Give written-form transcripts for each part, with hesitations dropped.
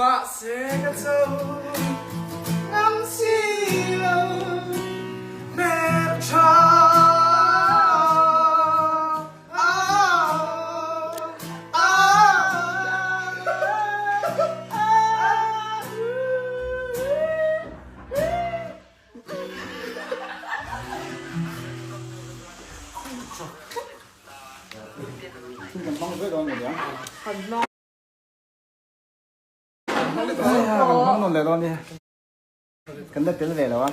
Mahse ka cho ngam si lo hmeltha Kan la tel ve lo a.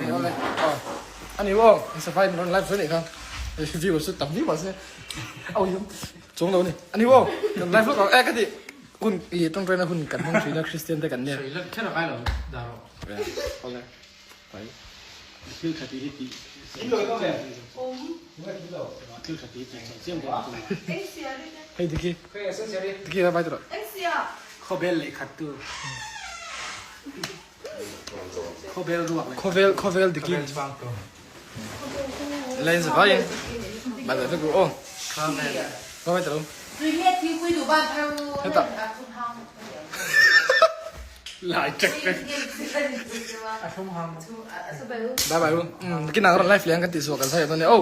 Ani aw, safai min rawn live zui leh kha. View chu tam viau mahse au hian chuang lo a ni. Ani aw, kan live lawk ang e ka ti. Hun i tawngtaina hun kan hmang thin a Kristian te kan nia. Sawi lak kher a kai lo dah rawh. Awle. Thil tha tih hi tih thil tha tih hi tih chawlh chiam dawn a ni. Hei Diki. Diki vai tawh rawh. Khawbel leh khat tu. Khawbel ruak leh. Khawvel khawvel Diki. Line za vai in. Bai bai vek ru aw. Khawvel. Vai vai tawh. Heta. Lai chek vek. Bye bye u. Kinah ka rawn live leh ang kan tih suah kan sawi dawn nia aw.